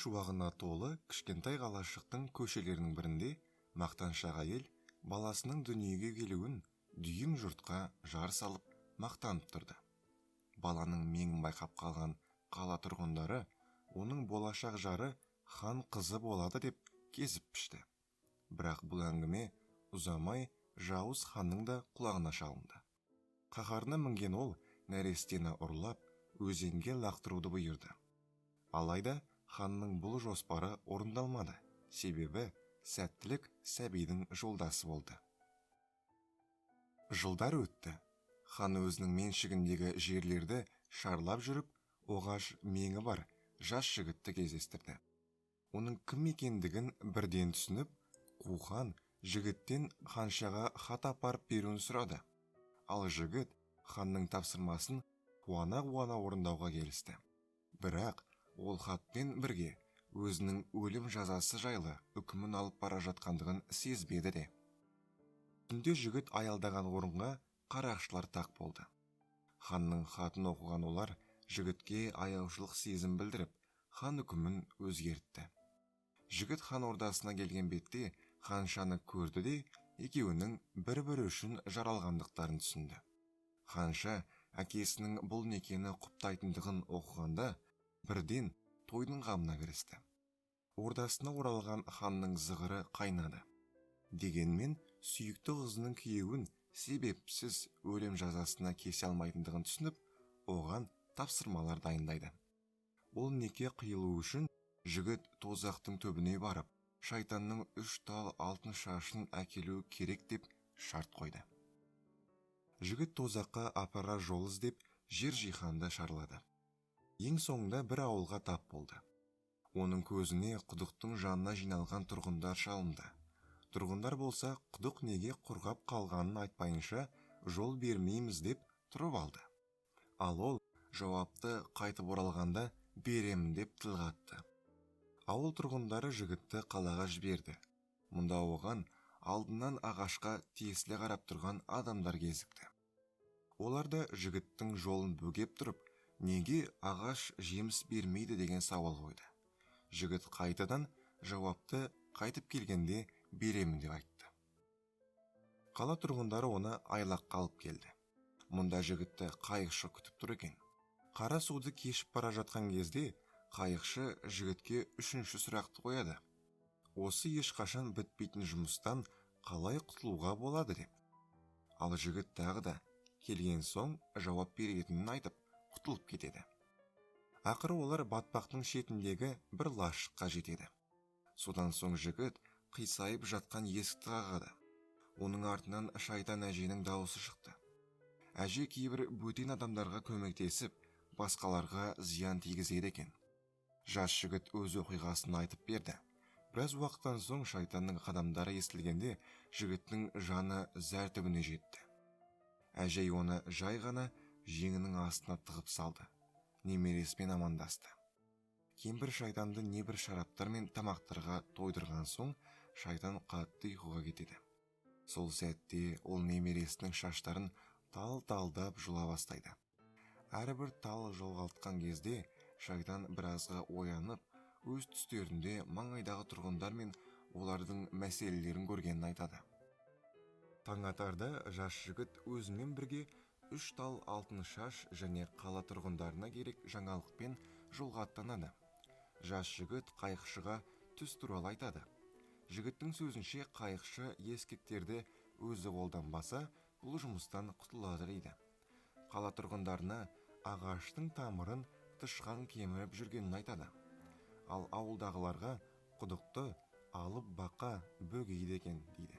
Гүл шуағына толы кішкентай қалашықтың көшелерінің бірінде мақтаншақ әйел баласының дүниеге келуін дүйім жұртқа жар салып мақтанып тұрды. Баланың меңін байқап қалған қала тұрғындары оның болашақ жары хан қызы болады деп кесіп пішті. Бірақ бұл әңгіме ұзамай жауыз ханның да құлағына шалынды. Қаһарына мінген ол нәрестені ұрлап, өзенге лақтыруды бұйырды. Алайда ханның бұл жоспары орындалмады, себебі сәттілік сәбидің жолдасы болды. Жылдар өтті. Хан өзінің меншігіндегі жерлерді шарлап жүріп, оғаш меңі бар жас жігітті кездестірді. Оның кім екендігін бірден түсініп, қу хан жігіттен ханшаға хат апарып беруін сұрады. Ал жігіт ханның тапсырмасын қуана-қуана орындауға келісті. Бірақ ол хатпен бірге өзінің өлім жазасы жайлы үкімін алып бара жатқандығын сезбеді де. Түнде жігіт аялдаған орынға қарақшылар тақ болды. Ханның хатын оқыған олар жігітке аяушылық сезім білдіріп, хан үкімін өзгертті. Жігіт хан ордасына келген бетте ханшаны көрді де, екеуінің бір-бірі үшін жаралғандықтарын түсінді. Ханша әкесінің бұл некені құптайтындығын оқығанда бірден тойдың қамына кірісті. Ордасына оралған ханның зығыры қайнады. Дегенмен сүйікті қызының күйеуін себепсіз өлім жазасына кесе алмайтындығын түсініп, оған тапсырмалар дайындайды. Ол неке қиылу үшін жігіт тозақтың түбіне барып, шайтанның 3 тал алтын шашын әкелу керек деп шарт қойды. Жігіт тозаққа апарар жол іздеп, жер жиһанды шарлады. Ең соңында бір ауылға тап болды. Оның көзіне құдықтың жанына жиналған тұрғындар шалынды. Тұрғындар болса, құдық неге құрғап қалғанын айтпайынша жол бермейміз деп тұрып алды. Ал ол жауапты қайтып оралғанда беремін деп тіл қатты. Ауыл тұрғындары жігітті қалаға жіберді. Мұнда оған алдынан ағашқа тесіле қарап тұрған адамдар кезікті. Олар да жігіттің жолын бөгеп тұрып, неге ағаш жеміс бермейді деген сауал қойды. Жігіт қайтадан жауапты қайтып келгенде беремін деп айтты. Қала тұрғындары оны айлаққа алып келді. Мұнда жігітті қайықшы күтіп тұр екен. Қара суды кешіп бара жатқан кезде қайықшы жігітке үшінші сұрақты қояды. Осы ешқашан бітпейтін жұмыстан қалай құтылуға болады деп. Ал жігіт тағы да келген соң жауап беретінін айтып, құтылып кетеді. Ақыры олар батпақтың шетіндегі бір лашыққа жетеді. Содан соң жігіт қисайып жатқан есікті қағады. Оның артынан шайтан әженің дауысы шықты. Әже кейбір бөтен адамдарға көмектесіп, басқаларға зиян тигізеді екен. Жас жігіт өз оқиғасын айтып берді. Біраз уақыттан соң шайтанның қадамдары естілгенде жігіттің жаны зәр түбіне жетті. Әжей оны жай ғана жеңінің астына тығып салды. Немересімен амандасты. Кемпір шайтанды небір шараптар мен тамақтарға тойдырған соң шайтан қатты ұйқыға кетеді. Сол сәтте ол немересінің шаштарын тал-талдап жұла бастайды. Әрбір тал жоғалтқан кезде шайтан біразға оянып, өз түстерінде маңайдағы тұрғындар мен олардың мәселелерін көргенін айтады. Таң атарда жас жігіт өзімен бірге 3 тал алтын шаш және қала тұрғындарына керек жаңалықпен жолға аттанады. Жас жігіт қайықшыға түс туралы айтады. Жігіттің сөзінше қайықшы ескектерді өзі қолданбаса, бұл жұмыстан құтылады дейді. Қала тұрғындарына ағаштың тамырын тышқан кеміріп жүргенін айтады. Ал ауылдағыларға құдықты алып бақа бөгейді екен дейді.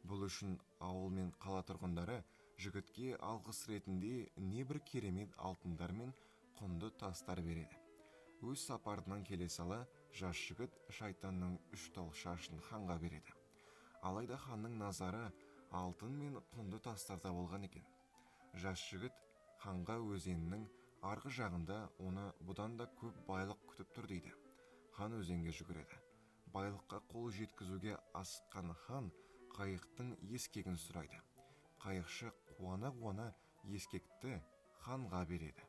Бұл үшін ауыл мен қала тұрғындары жігітке алғыс ретінде небір керемет алтындар мен құнды тастар береді. Өз сапарынан келе сала жас жігіт шайтанның 3 тал шашын ханға береді. Алайда ханның назары алтын мен құнды тастарда болған екен. Жас жігіт ханға өзеннің арғы жағында оны бұдан да көп байлық күтіп тұр дейді. Хан өзенге жүгіреді. Байлыққа қол жеткізуге асыққан хан қайықтың ескегін сұрайды. Қайықшы қуана-қуана ескекті ханға береді.